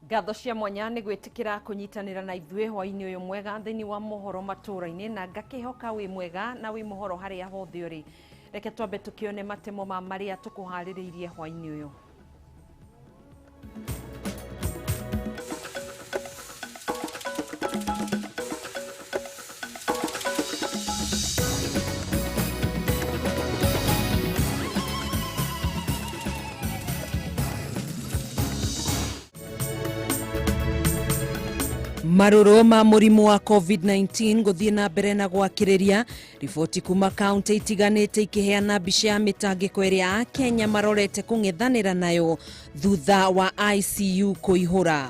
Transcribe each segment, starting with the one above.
Ngatho cia mwanya nĩ gwĩtĩkĩra kũnyitanĩra na ithuĩ hwainĩ ũyũ mwega thĩinĩ wa mohoro matũũra-inĩ, na ngakĩhoka wĩ mwega na wĩ mũhoro harĩa hothe ũrĩ. Reke twambe tũkĩone matemo ma marĩa tũkũharĩrĩirie hwainĩ ũyũ. Marũrũ ma mũrimũ wa COVID-19 gũthiĩ na mbere na gwakĩrĩria, riboti kuma kaunti itiganĩte ikĩheana mbica ya mĩtangĩko ĩrĩa Akenya marorete kũng'ethanĩra nayo thutha wa ICU kũihũra.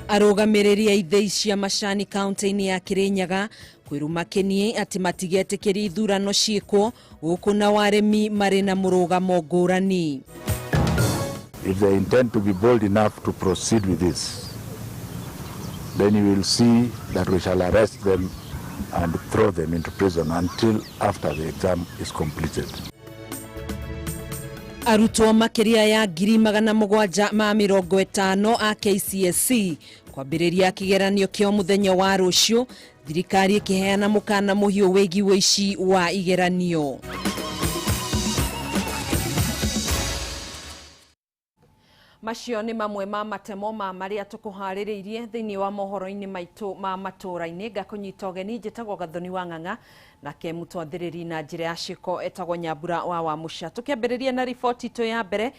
Arũgamĩrĩri a ithĩi cia macani kaunti-inĩ ya Kĩrĩnyaga kwĩruma kĩnie atĩ matigetĩkĩria ithurano ciĩkwo gũkũ na warĩmi marĩ na mũrũgamo ngũrani. If they intend to be bold enough to proceed with this, then you will see that we shall arrest them and throw them into prison until after the exam is completed. Arutwo makĩria ya 750,000 a KCSE kwambĩrĩria kĩgeranio kĩo mũthenya wa rũciũ, thirikari ĩkĩheana mũkana mũhiũ wĩgiĩ ũici wa igeranio. Macio nĩ mamwe ma matemo ma marĩa tũkũharĩrĩirie thĩinĩ wa mohoro-inĩ maitũ ma matũũra-inĩ. Ngakũnyita ũgeni, njĩtagwo Gathoni wa Ng'ang'a, nake mũtwathĩrĩri na njĩra ya ciĩko etagwo Nyambura wa Wamũca. Tũkĩambĩrĩria na riboti itũ ya mbere,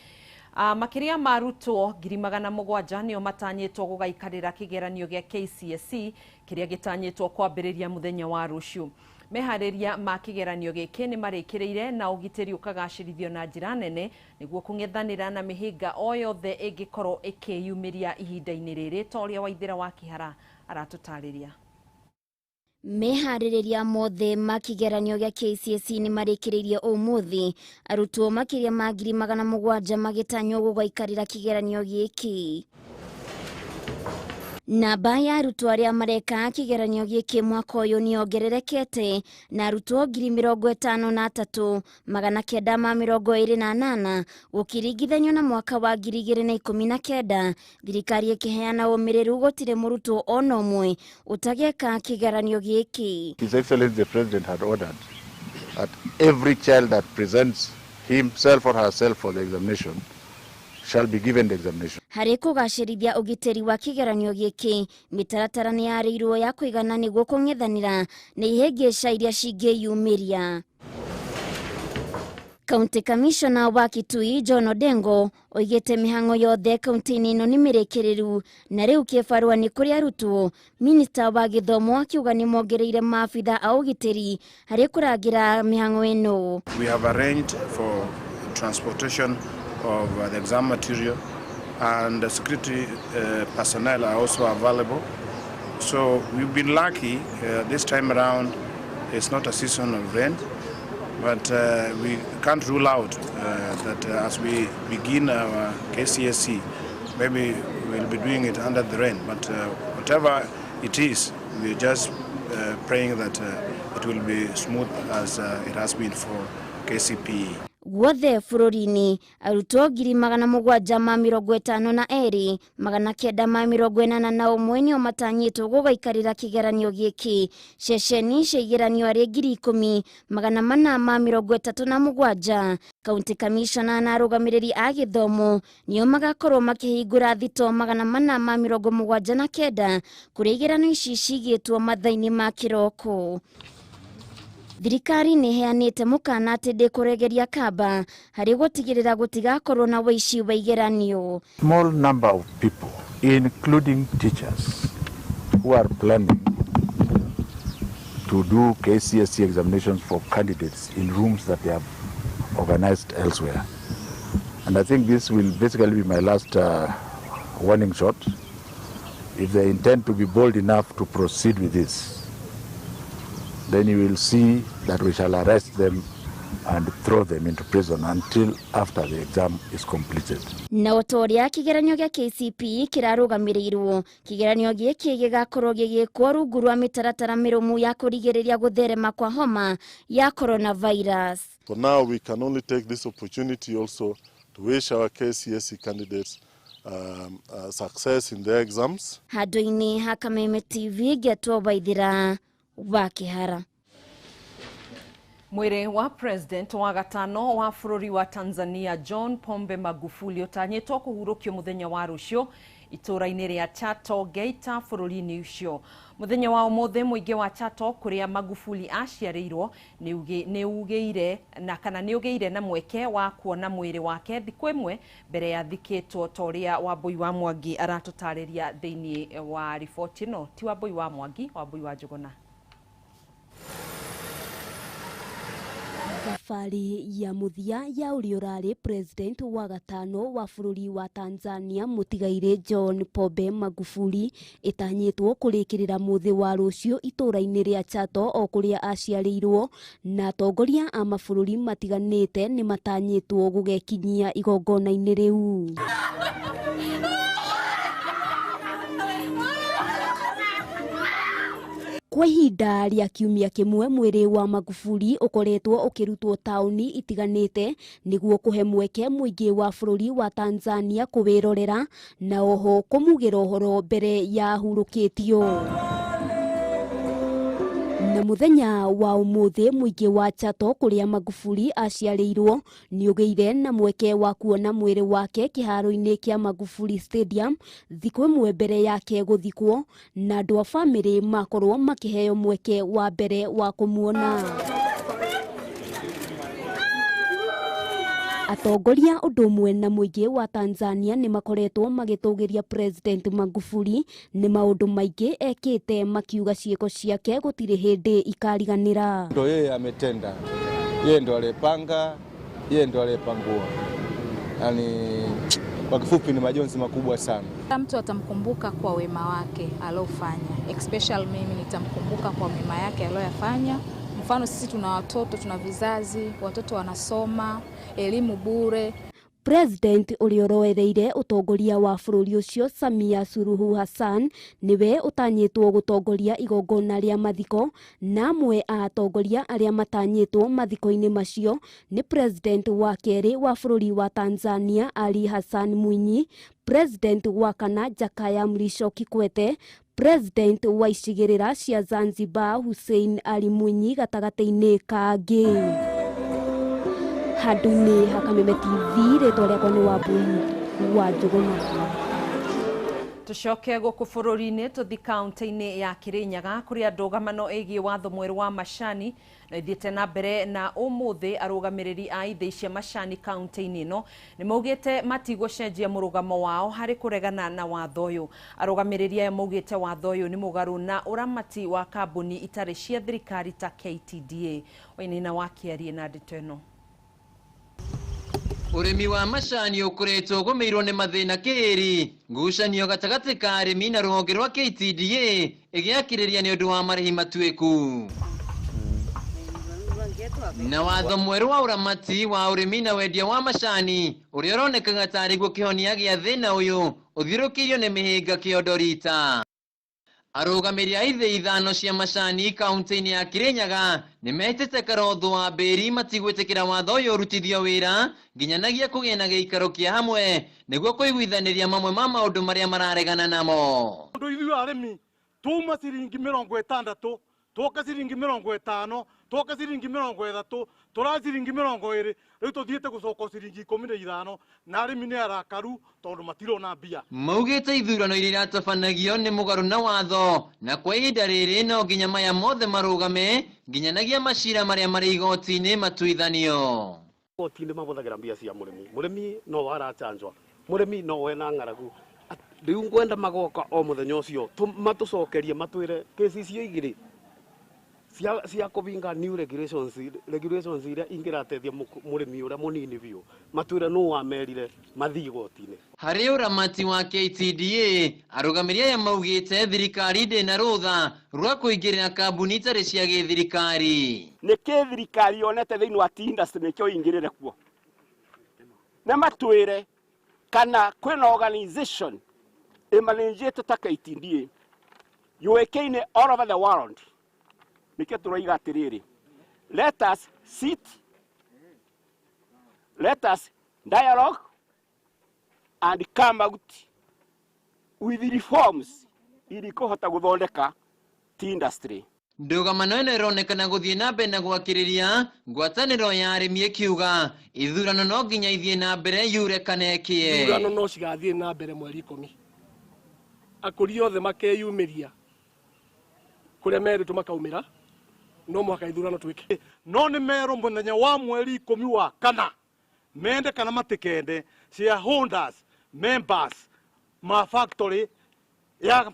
makĩria ma arutwo 700,000 nĩo matanyĩtwo gũgaikarĩra kĩgeranio gĩa KCSE kĩrĩa gĩtanyĩtwo kwambĩrĩria mũthenya wa rũciũ. Meharĩria ma kĩgeranio gĩkĩ nĩ marĩkĩrĩire na ũgitĩri ũkagacĩrithio na njĩra nene nĩguo kũng'ethanĩra na mĩhĩnga o yothe ĩngĩkorwo ĩkĩyumĩria ihinda-inĩ rĩrĩ, ta ũrĩa Waithĩra wa Kĩhara aratũtarĩria. Meharĩrĩria mothe ma kĩgeranio gĩa KCSE nĩ marĩkĩrĩirie ũmũthĩ, arutwo makĩria ma 700,000 magĩtanywo gũgaikarĩra kĩgeranio gĩkĩ. Namba ya arutwo arĩa mareka kĩgeranio gĩkĩ mwaka ũyũ nĩ yongererekete na arutwo 53,928 gũkĩringithanio na mwaka wa 2019. Thirikari ĩkĩheana ũmĩrĩru gũtirĩ mũrutwo ona ũmwe ũtageka kĩgeranio gĩkĩ. His Excellency the President had ordered that every child that presents himself or herself for the examination shall be given the examination. Harĩ kũgacĩrithia ũgitĩri wa kĩgeranio gĩkĩ, mĩtaratara nĩ yarĩirwo ya kũigana nĩguo kũng'ethanĩra na ihĩngĩca iria cingĩyumĩria. County Commissioner wa Kitui John Odengo oigĩte mĩhang'o yothe kaunti-inĩ ĩno nĩ mĩrĩkĩrĩru na rĩu kĩbarũa nĩ kũrĩ arutwo. Minista wa gĩthomo akiuga nĩ mongereire maabitha a ũgitĩri harĩ kũrangĩra mĩhang'o ĩno. We have arranged for transportation of the exam material, and the security personnel are also available. So we've been lucky this time around. It's not a season of rain, but we can't rule out that as we begin our KCSE, maybe we'll be doing it under the rain. But whatever it is, we're just praying that it will be smooth as it has been for KCPE. Guothe bũrũri-inĩ arutwo 752,981 nĩo matanyĩtwo gũgaikarĩra kĩgeranio gĩkĩ. Ceceni cia igeranio arĩ 10,437. County Commissioner na arũgamĩrĩri a gĩthomo nĩo magakorwo makĩhingũra thito 479 kũrĩa igeranio ici cigĩtwo mathaa-inĩ ma kĩroko. Thirikari nĩ ĩheanĩte mũkana atĩ ndĩkũregeria kamba harĩ gũtigĩrĩra gũtigakorwo na ũici wa igeranio. Small number of people, including teachers, who are planning to do KCSE examinations for candidates in rooms that they have organized elsewhere. And I think this will basically be my last warning shot. If they intend to be bold enough to proceed with this, then you will see that we shall arrest them and throw them into prison until after the exam is completed. Na o ta ũrĩa kĩgeranio gĩa KCPE kĩrarũgamĩrĩirwo, kĩgeranio gĩkĩ gĩgakorwo gĩgĩkwo rungu rwa mĩtaratara mĩrũmu ya kũrigĩrĩria gũtherema kwa homa ya coronavirus. For now, we can only take this opportunity also to wish our KCSE candidates success in their exams. Handũ-inĩ ha Kameme TV ngĩatwo Waithĩra wa Kĩhara. Mwĩrĩ wa president wa gatano wa bũrũri wa Tanzania John Pombe Magufuli ũtanyĩtwo kũhurũkio mũthenya wa rũciũ itũũra-inĩ rĩa Chato Geita bũrũri-inĩ ũcio. Mũthenya wa ũmũthĩ mũingĩ wa Chato kũrĩa Magufuli aciarĩirwo nĩ ugĩire na kana nĩ ũgĩire na mweke wa kuona mwĩrĩ wake thikũ ĩmwe mbere ya thikĩtwo ta ũrĩa Wambui wa Mwangi aratũtarĩria thĩinĩ wa riboti ĩno. Ti Wambui wa Mwangi, Wambui wa Njũgũna. Thabarĩ ya mũthia ya ũrĩa ũrarĩ president wa gatano wa bũrũri wa Tanzania mũtigairĩ John Pombe Magufuli ĩtanyĩtwo kũrĩkĩrĩra mũthĩ wa rũciũ itũũra-inĩ rĩa Chato o kũrĩa aciarĩirwo, na atongoria a mabũrũri matiganĩte nĩ matanyĩtwo gũgekinyia igongona-inĩ rĩu. Kwa ihinda rĩa kiumia kĩmwe mwĩrĩ wa Magufuli ũkoretwo ũkĩrutwo taũni itiganĩte nĩguo kũhe mweke mũingĩ wa bũrũri wa Tanzania kũwĩrorera na oho kũmugĩra ũhoro mbere ya hurũkĩtio. Na mũthenya wa ũmũthĩ mũingĩ wa Chato kũrĩa Magufuli aciarĩirwo nĩ ũgĩire na mweke wa kuona mwĩrĩ wake kĩharo-inĩ kĩa Magufuli Stadium thikũ ĩmwe mbere yake gũthikwo, na andũ a bamĩrĩ makorwo makĩheo mweke wa mbere wa kũmuona. Atongoria ũndũ ũmwe na mũingĩ wa Tanzania nĩ makoretwo magĩtũgĩria President Magufuli nĩ maũndũ maingĩ ekĩte, makiuga ciĩko ciake gũtirĩ hĩndĩ ikariganĩra. Ndo yeye ametenda, yeye ndo aliyepanga, yeye ndo aliyepangua. Yani kwa kifupi ni majonzi makubwa sana. Mtu atamkumbuka kwa wema wake aliofanya. Especially mimi nitamkumbuka kwa mema yake aliyoyafanya. Mfano sisi tuna watoto, tuna vizazi, watoto wanasoma, elimu bure. President ũrĩa ũroereire ũtongoria wa bũrũri ũcio Samia Suluhu Hassan nĩwe ũtanyĩtwo gũtongoria igongona rĩa mathiko, na amwe a atongoria arĩa matanyĩtwo mathiko-inĩ macio nĩ President wa kerĩ wa bũrũri wa Tanzania Ali Hassan Mwinyi, President wa kana Jakaya Mrisho Kikwete, President wa icigĩrĩra cia Zanzibar Hussein Ali Mwinyi gatagatĩ-inĩ ka angĩ. Handũ-inĩ ha Kameme TV rĩtwa rĩakwa nĩ Wambui wa Njũgũna. Tucoke gũkũ bũrũri-inĩ tũthi kaunti-inĩ ya Kirinyaga kũrĩa ndũgamano ĩgiĩ watho mwerũ wa macani na ithiĩte na mbere na ũmũthĩ arũgamĩrĩri a ithĩi cia macani kaunti-inĩ ĩno nĩ maugĩte matigũcenjia mũrũgamo wao harĩ kũregana na watho ũyũ. Arũgamĩrĩri aya maugĩte watho ũyũ nĩ mũgarũ na ũramati wa kambuni itarĩ cia thirikari ta KTDA. Wainaina wa Kĩarie na ndeto ĩno. Ũrĩmi wa macani ũkoretwo ũgũmĩirwo nĩ mathĩna kĩĩri, ngucanio gatagatĩ ka arĩmi na rũhonge rwa KTDA ĩgĩakĩrĩria nĩ ũndũ wa marĩhi matuĩku. Na watho mwerũ wa ũramati wa ũrĩmi na wendia wa macani ũrĩa ũronekaga tarĩ guo kĩhonia gĩa thĩna ũyũ ũthiũrũkĩirio nĩ mĩhĩnga kĩondo rita. Arũgamĩrĩri a ithĩi ithano cia macani kaunti-inĩ ya Kirinyaga nĩ metĩte Karotho wa Mbĩri matigwĩtĩkĩra watho ũyũ ũrutithio wĩra nginyanagia kũgĩe na gĩikaro kĩa hamwe nĩguo kũiguithanĩria mamwe ma maũndũ marĩa mararegana namo. Ũndũ ithuĩ arĩmi tuma ciringi 60 twoka ciringi 50 twoka ciringi 30 tũra ciringi 20 rĩu tũthiĩte gũcoka ciringi 15 na arĩmi nĩ arakaru tondũ matirona mbia. Maugĩte ithurano iria iratabanagio nĩ mũgarũ na watho na kwa ihinda rĩrĩ no nginya maya mothe marũgame nginyanagia macira marĩa marĩ igoti-inĩ matuithanio. Igoti-inĩ mahũthagĩra mbia cia mũrĩmi, mũrĩmi no arachanjwa, mũrĩmi no wena ng'aragu. Rĩu ngwenda magoka o mũthenya ũcio matũcokerie matwĩre kesi icio igĩrĩ cia kũbinga new regulations, regulations iria ingĩrateithia mũrĩmi ũrĩa mũnini biũ matwĩre nũ wamerire mathiĩ igoti-inĩ. Harĩ ũramati wa KTDA arũgamĩrĩri aya maugĩte thirikari ndĩna rũtha rwa kũingĩrĩra kambuni itarĩ cia gĩthirikari. Nĩkĩ thirikari yonete thĩinĩ wa tea industry nĩkĩo ĩingĩrĩre kuo? Na matwĩre kana kwĩna organization ĩmanĩnjĩtwo ta KTDA yũĩkaine all over the world. Nĩkĩo tũroiga atĩrĩrĩ, let us sit, let us Dialogue and come out with reforms irikuhota guthondeka tea industry. Ndũgamano ĩno ĩronekana gũthiĩ na mbere na gwakĩrĩria ngwatanĩro ya arĩmi ĩkiuga ithurano no nginya ithiĩ na mbere yure kana ĩkĩe. Ithurano no cigathiĩ na mbere mweri 10. Akũria othe makeyumĩria kũrĩa merĩtwo makaumĩra, no mũhaka ithurano twĩke. No nĩ merwo mũthenya wa mweri 10 wa kana mende kana matikende shareholders members ma factory ya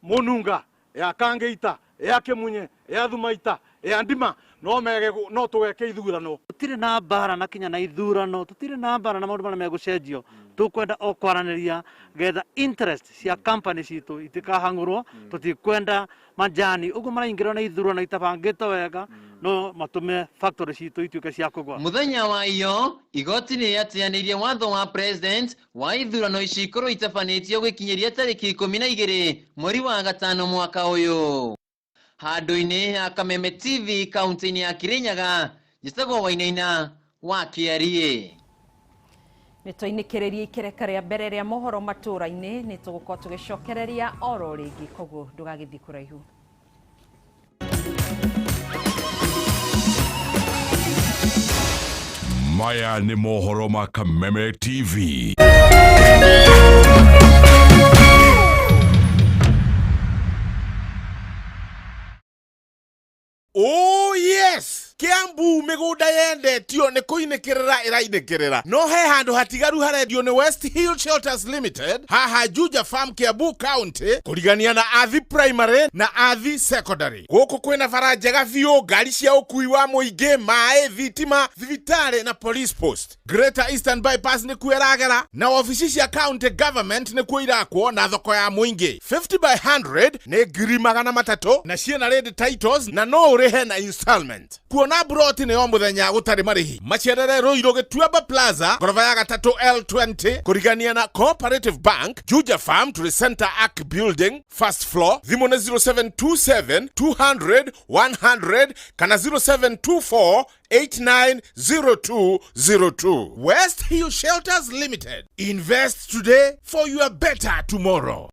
Mununga ya Kangeita ya Kimunye ya Thumaita ya Ndima no mege no tuweke ithurano. Tutire na mbara na kinya na ithurano, tutire na mbara na maundu maria megucenjio, tukwenda o kwaraniria getha interest cia company citu itikahang'urwo. Tutikwenda majani uguo maraingirwo na ithurano itabangitwo wega no matume factory citu ituike cia kugwa. Muthenya wa iyo igoti ni rĩatĩanĩirie watho wa president wa ithurano ici ikorwo itabanĩtio gũkinyĩria tarĩki 12 mweri wa gatano mwaka ũyũ. Handũ-inĩ ha Kameme TV kaunti-inĩ ya Kirinyaga, njĩtagwo Wainaina wa Kĩarie. Nĩ twainĩkĩrĩria ikereka rĩa mbere rĩa mohoro matũũra-inĩ, nĩ tũgũkorwo tũgĩcokereria oro rĩngĩ, koguo ndũgagĩthiĩ kũraihu. Maya nĩ mohoro ma Kameme TV. Oh yes, Kiambu migunda yendetio ni kuinikirira irainikirira no he handu hatigaru harendio ni West Hill Shelters Limited haha Juja Farm Kiambu County kurigania na Athi Primary na Athi Secondary. Guku kwina bara njega biũ, ngari cia ukui wa muingi, maĩ, thitima, thibitari na police post. Greater Eastern Bypass ni kuo ĩragera na ofici cia county government ni kuo irakwo na thoko ya muingi. 50 by 100 ni 300,000 na ciĩna ready titles na no ũrĩhe na installment. Kuona broti ni o muthenya gutari marihi. Macerere Ruiru Gituamba Plaza ngoroba ya gatatu L20 kurigania na Cooperative Bank, Juja Farm to the Center Arc Building first floor. Thimu ni 0727 200 100 kana 0724 890202. West Hill Shelters Limited. Invest today for your better tomorrow.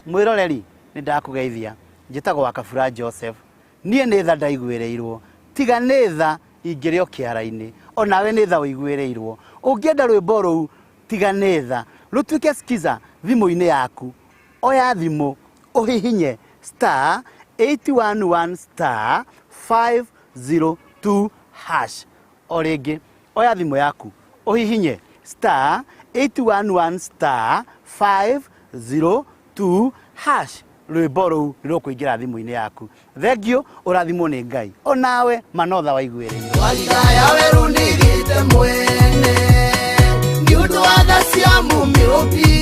Mwiroreri ni ndakugeithia, njitagwo wa Kabura Joseph. Nie ni tha ndaiguirirwo, tiga ni tha ingĩrĩ o kĩara-inĩ, onawe ni tha ũiguĩrĩirwo. Ũngĩenda rwĩmbo rũu tiga ni tha rũtuĩke skiza thimũ-inĩ yaku, oya thimũ ũhihinye star 811 star 502 hash. O rĩngĩ oya thimũ yaku ũhihinye star 811 star 502 hash, rwĩmbo rũu nĩ rũkũingĩra thimũ-inĩ yaku. Thengio, ũrathimwo nĩ Ngai, onawe manotha waiguĩrĩirwo. Warigaya werũ nĩgĩte mwene nĩ ũndũ wa tha cia Mũmĩũmbi.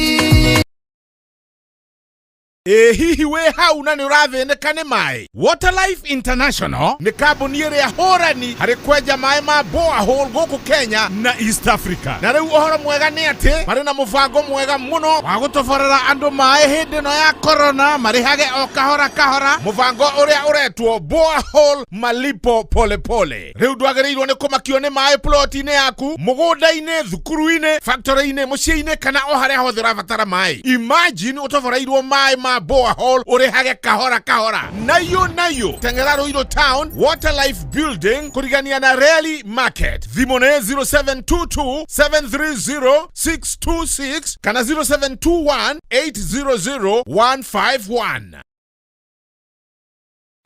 Ĩ hihi wĩ hau na nĩ ũrathĩnĩka nĩ maĩ? Waterlife International nĩ kambuni ĩrĩa hũrani harĩ kwenja maĩ ma borehole gũkũ Kenya na East Africa. Na rĩu ũhoro mwega nĩ atĩ marĩ na mũbango mwega mũno wa gũtoborera andũ maĩ hĩndĩ ĩno ya corona, marĩhage o kahora kahora, mũbango ũrĩa ũretwo borehole malipo pole pole. Rĩu ndwagĩrĩirwo nĩ kũmakio nĩ maĩ ploti-inĩ yaku, mũgũnda-inĩ, thukuru-inĩ, factory-inĩ, mũciĩ-inĩ kana o harĩa hothe ũrabatara maĩ. Imagine ũtoboreirwo maĩ ma borehole ũrĩhage kahora kahora. Nayo nayo teng'era Ruiru Town Waterlife Building kũrigania na Rally Market. Thimũ nĩ 0722 730 626 kana 0721 800 151.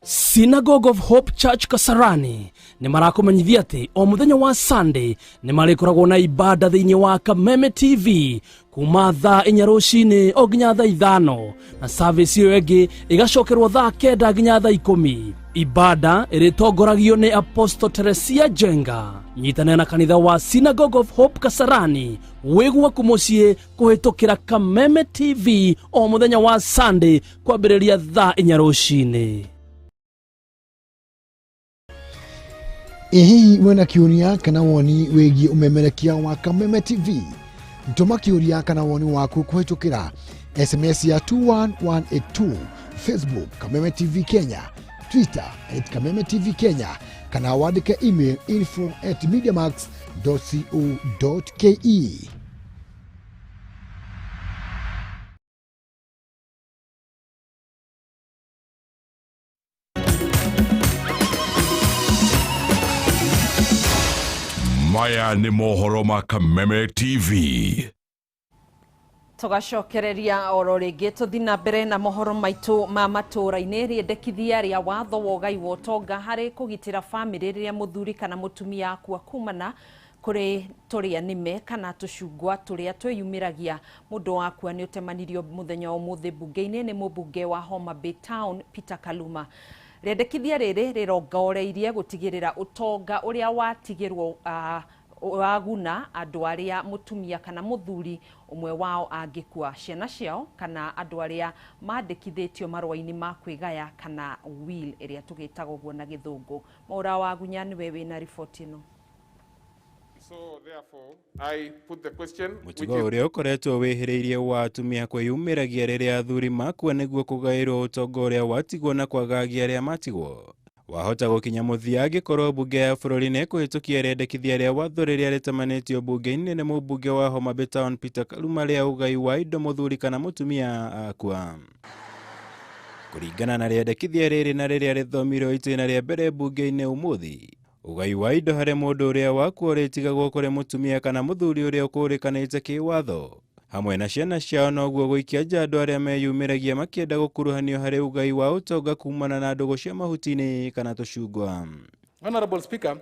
Synagogue of Hope Church Kasarani nĩ marakũmenyithia atĩ o mũthenya wa Sunday nĩ marĩkoragwo na ibada thĩinĩ wa Kameme TV kuma thaa 4 rũcinĩ o nginya thaa 5, na service ĩyo ĩngĩ ĩgacokerwo thaa 9 nginya thaa 10. Ibada ĩrĩtongoragio nĩ Apostle Teresia Jenga. Nyitanĩra na kanitha wa Synagogue of Hope Kasarani wĩ gwaku mũciĩ kũhĩtũkĩra Kameme TV o mũthenya wa Sunday kwambĩrĩria thaa 4 rũcinĩ. Ĩ hihi wĩna kĩũria kana woni wĩgiĩ ũmemerekia wa Kameme TV? Tũma kĩũria kana woni waku kũhĩtũkĩra SMS ya 21182, Facebook Kameme TV Kenya, Twitter @Kameme TV Kenya, kana wandĩke email info@mediamax.co.ke. Maya nĩ mohoro ma Kameme TV. Tugacokereria oro rĩngĩ tũthi na mbere na mohoro maitũ ma matũũra-inĩ. Rĩendekithia rĩa watho wa ũgai wa ũtonga harĩ kũgitĩra bamĩrĩ rĩrĩa mũthuri kana mũtumia akua kumana kũrĩ tũrĩa nĩme kana tũcungwa tũrĩa twĩyumĩragia mũndũ wakua nĩ ũtemanirio mũthenya wa ũmũthĩ mbunge-inĩ nĩ mũmbunge wa Homa Bay Town Peter Kaluma. Rĩendekithia rĩrĩ rĩrongoreirie gũtigĩrĩra ũtonga ũrĩa watigĩrwo waguna andũ arĩa mũtumia kana mũthuri ũmwe wao angĩkua, ciana ciao kana andũ arĩa mandĩkithĩtio marũa-inĩ ma kwĩgaya kana will ĩrĩa tũgĩtaga ũguo na gĩthũngũ. Maũra wa Gunya nĩwe wĩna riboti ĩno. So therefore, I put the question, which Mũtugo ũrĩa ũkoretwo wĩhĩrĩirie wa atumia kwĩyumĩragia rĩrĩa athuri makua nĩguo kũgaĩrwo ũtonga ũrĩa watigwo na kwagagia arĩa matigwo wahota gũkinya mũthia angĩkorwo mbunge ya bũrũri nĩ ĩkũhĩtũkia rĩendekithia rĩa watho rĩrĩa rĩtamanĩtio mbunge-inĩ nĩ mũmbunge wa Homa Bay Town Peter Kaluma rĩa ũgai wa indo mũthuri kana mũtumia akua. Kũringana na rĩendekithia rĩrĩ na rĩrĩa rĩthomirwo itĩna rĩa mbere mbunge-inĩ ũmũthĩ, ũgai wa indo harĩ mũndũ ũrĩa wakua ũrĩtigagwo kũrĩ mũtumia kana mũthuri ũrĩa ũkũrĩkanĩte kĩwatho hamwe na ciana ciao, noguo gũikia nja andũ arĩa meyumĩragia makĩenda gũkuruhanio harĩ ũgai wa ũtonga kumana na ndũgũ cia mahuti-inĩ kana tũcungwa. Honorable Speaker,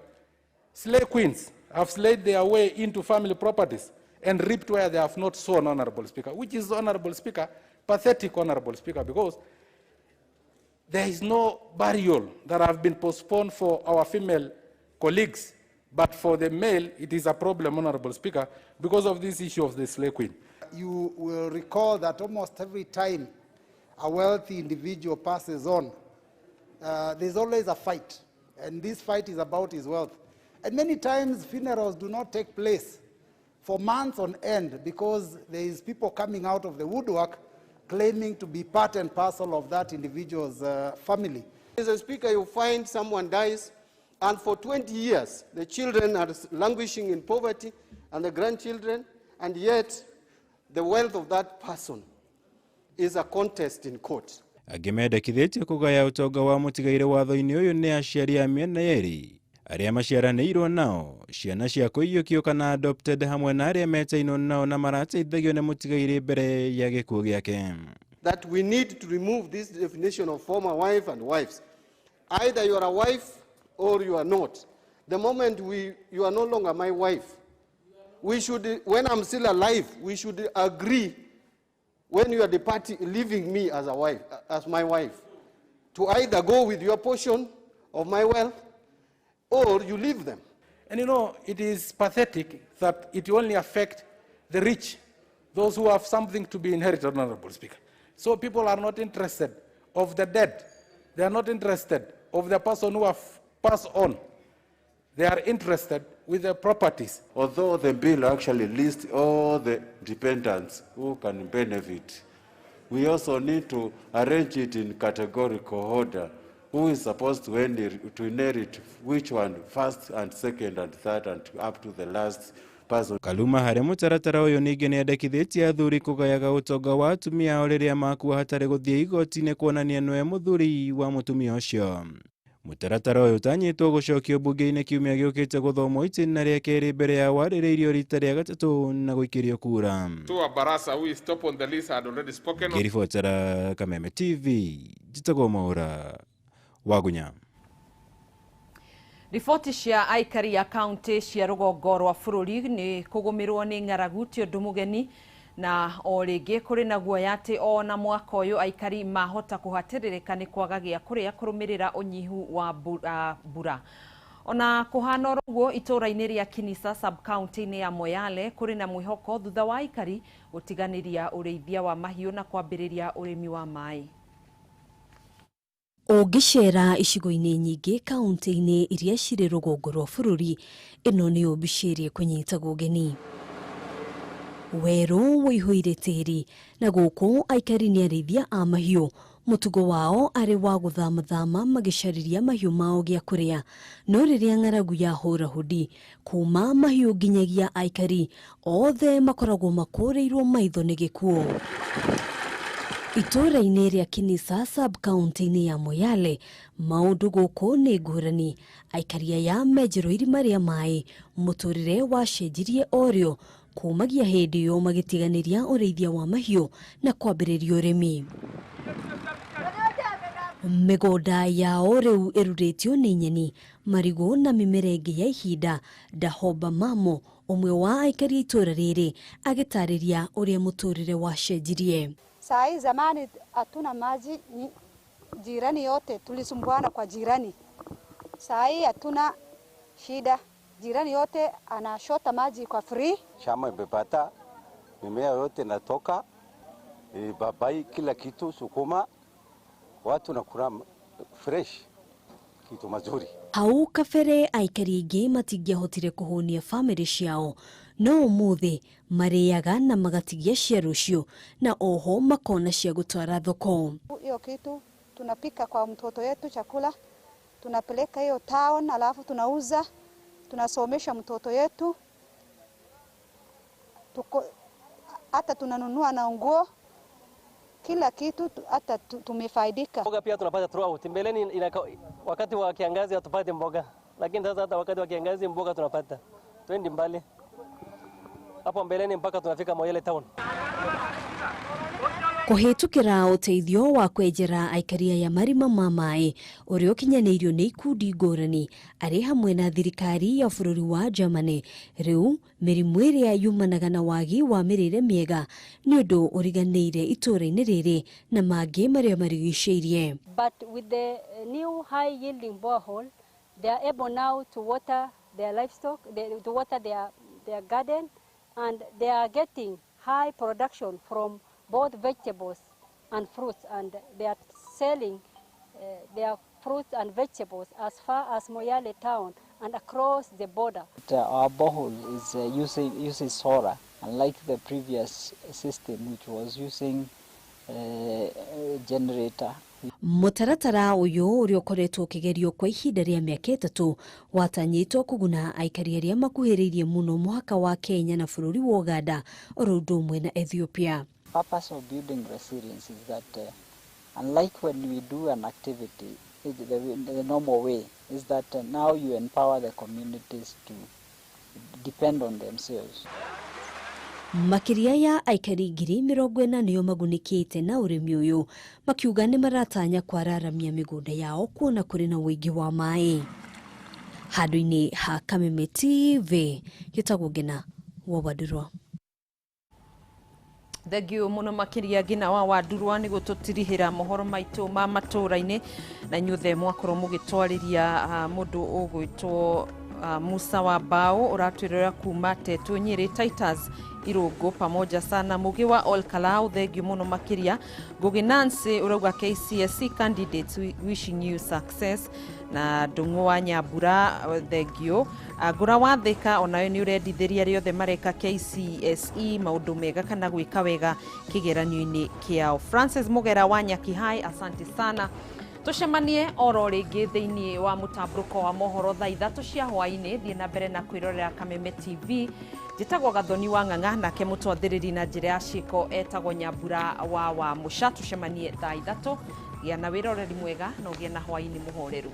slay queens have slayed their way into family properties and reaped where they have not sown, Honorable Speaker, which is, Honorable Speaker, pathetic, Honorable Speaker, because there is no burial that have been postponed for our female colleagues, but for the male, it is a problem, Honorable Speaker, because of this issue of the slay queen. You will recall that almost every time a wealthy individual passes on, there's always a fight, and this fight is about his wealth. And many times funerals do not take place for months on end because there is people coming out of the woodwork claiming to be part and parcel of that individual's family. Mr. Speaker, you find someone dies, and for 20 years, the children are languishing in poverty, and the grandchildren, and yet the wealth of that person is a contest in court. Angĩ mendekithĩtio kũgaya ũtonga wa mũtigaire watho-inĩ ũyũ nĩ aciari a mĩena yerĩ arĩa maciaranĩirwo nao, ciana cia kũiyũkio kana adopted, hamwe na arĩa metainwo nao na marateithagio nĩ mũtigaire mbere ya gĩkuũ gĩake. That we need to remove this definition of former wife and wives. Either you are a wife or you are not. The moment you are no longer my wife, we should, when I'm still alive, we should agree when you are departing, leaving me as a wife, as my wife, to either go with your portion of my wealth or you leave them. And you know, it is pathetic that it only affects the rich, those who have something to be inherited, Honorable Speaker. So people are not interested of the dead. They are not interested of the person who have passed on. They are interested with their properties. Although the bill actually lists all the dependents who can benefit, we also need to arrange it in categorical order. Who is supposed to inherit which one, first and second and third and up to the last person. Kaluma harĩ mũtaratara ũyũ ningĩ nĩendekithĩtie athuri kũgayaga ũtonga wa atumia ao rĩrĩa makua hatarĩ gũthiĩ igoti-inĩ kuonania nĩwe mũthuri wa mũtumia ũcio. Mũtaratara ũyũ ũtanyĩtwo gũcokio mbunge-inĩ kiumia gĩũkĩte gũthomwo itĩna rĩa kerĩ mbere ya warĩrĩirio rita rĩa gatatũ na gũikĩrio kura. Ngĩribotera Kameme TV, njĩtagwo Mwaura Wagunya. Riboti cia aikari a kaunti cia rũgongo rwa bũrũri nĩ kũgũmĩrwo nĩ ng'aragu ti ũndũ mũgeni, na o rĩngĩ kũrĩ na guoya atĩ ona mwaka ũyũ aikari mahota kũhatĩrĩrĩka nĩ kwaga gĩa kũrĩa kũrũmĩrĩra ũnyihu wa mbura. Ona kũhana oro ũguo, itũũra-inĩ rĩa Kinisa sub-county-inĩ ya Moyale kũrĩ na mwĩhoko thutha wa aikari gũtiganĩria ũrĩithia wa mahiũ na kwambĩrĩria ũrĩmi wa maĩ. Ũngĩcera icigo-inĩ nyingĩ kaunti-inĩ iria cirĩ rũgongo rwa bũrũri, ĩno nĩyo mbica ĩrĩa ĩkũnyitagwo ũgeni. Werũ ũihũire tĩri na gũkũ aikari nĩ arĩithia a mahiũ, mũtugo wao arĩ wa gũthamathama magĩcarĩria mahiũ mao gĩa kũrĩa. No rĩrĩa ng'aragu yahũra hũdi, kuma mahiũ nginyagia aikari othe makoragwo makũrĩirwo maitho nĩ gĩkuũ. Itũũra-inĩ rĩa Kinisa sub-county-inĩ ya Moyale, maũndũ gũkũ nĩ ngũrani. Aikari aya menjerwo irima rĩa maĩ, mũtũrĩre wacenjirie orĩo kumagia hĩndĩ ĩyo magĩtiganĩria ũrĩithia wa mahiũ na kwambĩrĩria ũrĩmi. Mĩgũnda yao rĩu ĩrurĩtio nĩ nyeni, marigũ na mĩmera ĩngĩ ya ihinda. Ndahoba Mamo, ũmwe wa aikari a itũũra rĩrĩ, agĩtarĩria ũrĩa mũtũrĩre wacenjirie. Saa hii zamani hatuna maji, jirani yote tulisumbuana kwa jirani. Saa hii hatuna shida, jirani yote anashota maji kwa free. Shamba imepata mimea yote natoka, babai kila kitu, sukuma, watu nakula fresh, kitu mazuri. Hau kabere aikari aingĩ matingĩahotire kũhũnia bamĩrĩ ciao, no ũmũthĩ marĩaga na magatigia cia rũciũ na oho makona cia gũtwara thoko. Hiyo kitu tunapika kwa mtoto yetu chakula, tunapeleka hiyo town, alafu tunauza, tunasomesha mtoto yetu, hata tunanunua na nguo, kila kitu, hata tumefaidika. Mboga pia tunapata throughout. Mbeleni wakati wa kiangazi hatupati mboga, lakini sasa hata wakati wa kiangazi mboga tunapata. Twendi mbali. Hapo mbeleni mpaka tunafika Moyale town. Kũhĩtũkĩra ũteithio wa kwenjera aikari aya marima ma maĩ ũrĩa ũkinyanĩirio nĩ ikundi ngũrani arĩ hamwe na thirikari ya bũrũri wa Germany, rĩu mĩrimũ ĩrĩa yumanaga na wagi wa mĩrĩre mĩega nĩ ũndũ ũriganĩire itũũra-inĩ rĩrĩ na mangĩ marĩa marigicĩirie. But with the new high yielding borehole, they are able now to water their livestock, to water their garden, and they are getting high production from both vegetables and fruits, and they are selling their fruits and vegetables as far as Moyale town and across the border. Our borehole is uses solar, unlike the previous system which was using generator. Mũtaratara ũyũ ũrĩa ũkoretwo ũkĩgerio kwa ihinda rĩa mĩaka 3 watanyĩtwo kũguna aikari arĩa makuhĩrĩirie mũno mũhaka wa Kenya na bũrũri wa Uganda oro ũndũ ũmwe na Ethiopia. Purpose of building resilience is that unlike when we do an activity the normal way is that now you empower the communities to depend on themselves. Makĩria ya aikari 40,000 nĩo magunĩkĩte na ũrĩmi ũyũ, makiuga nĩ maratanya kwararamia mĩgũnda yao kuona kũrĩ na ũingĩ wa maĩ. Handũ-inĩ ha Kameme TV, gĩtagwo Ngina wa Wandurwa. Thengiũ mũno makĩria Ngina wa Wandurwa nĩ gũtũtirihĩra mohoro maitũ ma matũũra-inĩ, na inyuothe mwakorwo mũgĩtwarĩria mũndũ ũgwĩtwo Musa wa Bao ũratwĩrora kuma Tetũ Nyĩrĩ, Titus Irũngũ pamoja sana, Mũgĩ wa Ol Kalou, thengiũ mũno makĩria. Ngũgĩ Nancy ũrauga KCSE candidates wishing you success, na Ndũng'ũ wa Nyambura thengiũ. Ngũra wa Thĩka onayo nĩ ũrendithĩria arĩa othe mareka KCSE maũndũ mega kana gwĩka wega kĩgeranio-inĩ kĩao. Francis Mũgera wa Nyakihai, asante sana. Tucemanie oro rĩngĩ thĩinĩ wa mũtambũrũko wa mohoro thaa 3 cia hwaĩ-inĩ. Thiĩ na mbere na kwĩrorera Kameme TV. Njĩtagwo Gathoni wa Ng'ang'a, nake mũtwathĩrĩri na njĩra ya ciĩko etagwo Nyambura wa Wamũca. Tucemanie thaa 3. Gĩa na wĩroreri mwega na ũgĩe na hwaĩ-inĩ mũhoreru.